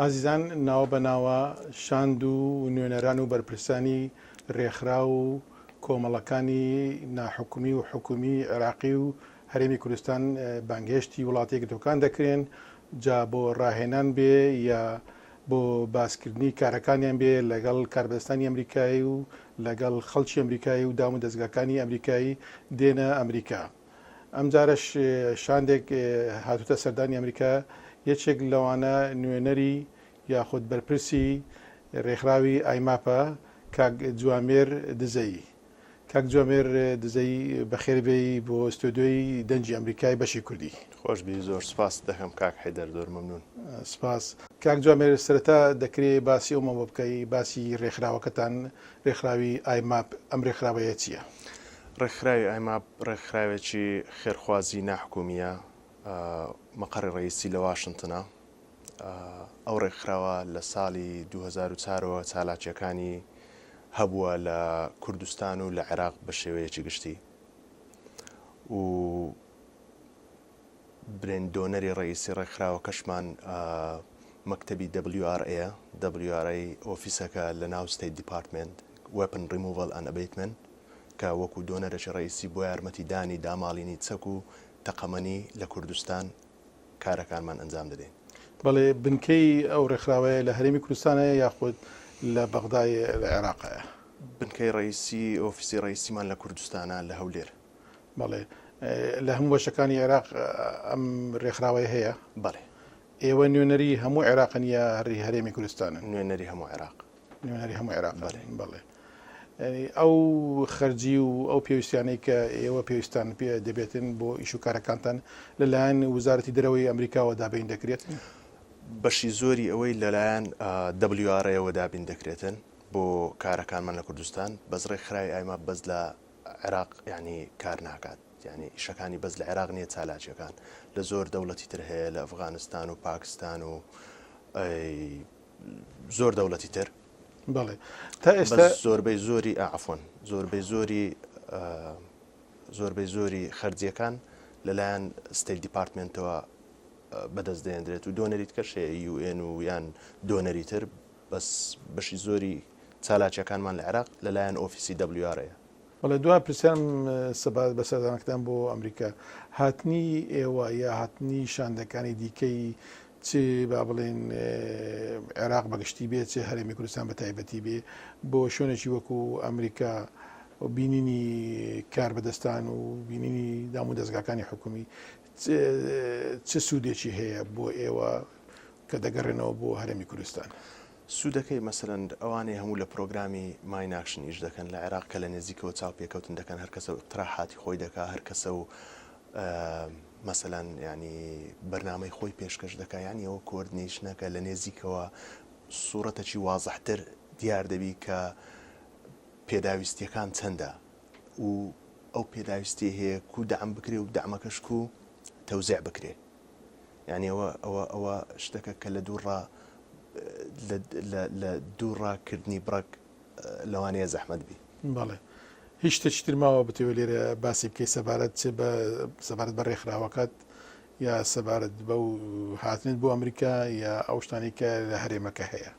ئازیزان ناوە بە ناوە شاند و نوێنەران و بەرپرسانی رێکخراو و کۆمەڵەکانی ناحکومی و حکومی عێراقی و هەرێمی کوردستان بانگهێشتی وڵاتە یەکگرتووەکان دەکرێن جا بۆ راهێنان بێ یا بۆ باسکردنی کارەکانیان بێ لەگەڵ کاربەدەستانی ئەمریکایی و لەگەڵ خەڵکی ئەمریکایی و دام و دەزگاکانی ئەمریکایی دێنە ئەمریکا. ئەمجارەش شاندێک هاتووتە سەردانی ئەمریکا، یەکێک لەوانە نوێنەری یاخود بەرپرسی رێکخراوی ئایماپە کاک جوامێر دزەیی. کاک جوامێر دزەیی بەخێربێی بۆ ستۆدیۆی دەنگی ئەمریکای بەشی کوردی. خۆش بی زۆر سپاست دەکەم کاک حەیدەر زۆر مەمنون. سپاس. کاک جوامێر سەرەتا دەکرێ باسی ئەومان بۆ بکەی باسی رێکخراوەکەتان رێکخراوی ئایماپ ئەم رێکخراوەیە چیە؟ ڕێکخراوی ئایماپ ڕێکخراوێکی خێرخوازی ناحکومییە، مەقەڕی ڕەئیسی لە واشنتنە. ئەو ڕێکخراوە لە ساڵی 2004 ەوە چالاکییەکانی هەبووە لە کوردستان و لە عێراق بە شێوەیەکی گشتی و برێن دۆنەری ڕەئیسی ڕێکخراوەکەشمان مەکتەبی WRA یە، WRA ئۆفیسەکە لە ناو ستەیت دیپارتمێنت، Weapon Removal and Abatement، کە وەکو دۆنەرێکی ڕەئیسی بۆ یارمەتی دانی داماڵینی چەک و تەقەمەنی لە کوردستان کارەکانمان ئەنجام دەدەین. بەڵێ بنکەی ئەو ڕێکخراوەیە لە هەرێمی کوردستانە یاخود لە بەغدای لە عێراقە؟ بنکەی ڕەئیسی ئۆفیسی ڕەئیسیمان لە کوردستانە لە هەولێر. بەڵێ لە هەموو بەشەکانی عێراق ئەم رێکخراوەیە هەیە؟ بەڵێ. ئێوە نوێنەری هەموو عێراقن یا هەر هەرێمی کوردستانن؟ نوێنەری هەموو عێراق. نوێنەری هەموو عێراق. بەڵێ. بەڵێ. ئەو خەرجی و ئەو پێویستیانەی کە ئێوە پێویستان پێ دەبێتن بۆ ئیش و کارەکانتان لەلایەن وزارەتی دەرەوەی ئەمریکاوە دابین دەکرێت؟ بەشی زۆری ئەوەی لەلایەن WRA وە دابین دەکرێتن بۆ کارەکانمان لە کوردستان، بەس ڕێکخراوی ئایماپ بەس لە عێراق یانی کار ناکات یانی ئیشەکانی بەس لە عێراق نییە چالاکیەکان لە زۆر دەوڵەتی تر هەیە لە ئەفغانستان و پاکستان و زۆر دەوڵەتی تر بەڵێ تا ئێستا زۆربەی زۆری عفوەن زۆربەی زۆری زۆربەی زۆری خەرجیەکان لەلایەن ستەیت دیپارتمنتەوە بەدەست دەێندرێت و دۆنەری تکەش هەیە یوئێن و یان دۆنەری تر بەس بەشی زۆری چالاکیەکانمان لە عێراق لە لایەن ئۆفیسی WRA یە. بەڵێ دوا پرسیارم سەبارەت بە سەردانەکەتان بۆ ئەمریکا، هاتنی ئێوە یا هاتنی شاندەکانی دیکەی چ با بڵێین عێراق بە گشتی بێ چ هەرێمی کوردستان بە تایبەتی بێ بۆ شوێنێکی وەکو ئەمریکا و بینینی کاربەدەستان و بینینی دام و دەزگاکانی حکومی چ سوودێکی هەیە بۆ ئێوە کە دەگەڕێنەوە بۆ هەرێمی کوردستان. سوودەکەی مەسەلەن ئەوانەی هەموو لە پرۆگرامی ماین ئاکشن ئیش دەکەن لە عێراق کە لە نێزیکەوە چاوپێکەوتن دەکەن هەر کەسە و ئیقتراحاتی خۆی دەکا هەر کەسە و مەسەلەن یانی بەرنامەی خۆی پێشکەش دەکا یانی ئەوە کۆردنەیشنەکە لە نێزیکەوە سوڕەتەکی وازحتر دیار دەبی کە پێداویستیەکان چەندە و ئەو پێداویستی هەیە کو دەعم بکرێ و دەعمەکەش کو تەوزیع بکرێ. یانی ئەوە ئەوە ئەوە شتەکە کە لە دووڕا لە لە لە دووڕا کردنی بڕەک لەوانەیە زەحمەت بی. بەڵێ. هیچ شتێکی تر ماوە بتەوێت لێرە باسی بکەی سەبارەت چ بە سەبارەت بە ڕێکخراوەکەت یا سەبارەت بەو هاتنت بۆ ئەمریکا یا ئەو شتانەی کە لە هەرێمەکە هەیە؟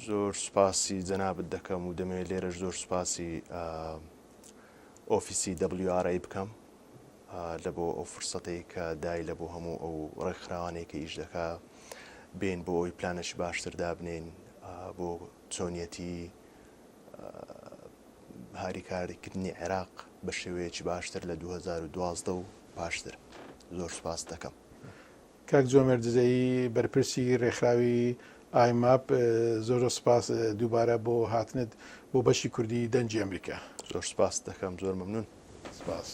زۆر سوپاسی جەنابت دەکەم و دەمەوێت لێرەش زۆر سوپاسی ئۆفیسی WRA بکەم لە بۆ ئەو فرسەتەی کە دای لە بۆ هەموو ئەو ڕێکخراوانەی کە ئیش دەکا بێین بۆ ئەوی پلانەکی باشتر دابنێین بۆ چۆنیەتی هاریکاریکردنی عێراق بە شێوەیەکی باشتر لە 2012 و پاشتر زۆر سوپاس دەکەم. کاک جوامێر دزەیی بەرپرسی رێکخراوی ئایماپ زۆر زۆر سوپاس دووبارە بۆ هاتنت بۆ بەشی کوردی دەنگی ئەمریکا. زۆر سوپاست دەکەم زۆر مەمنون. سپاس.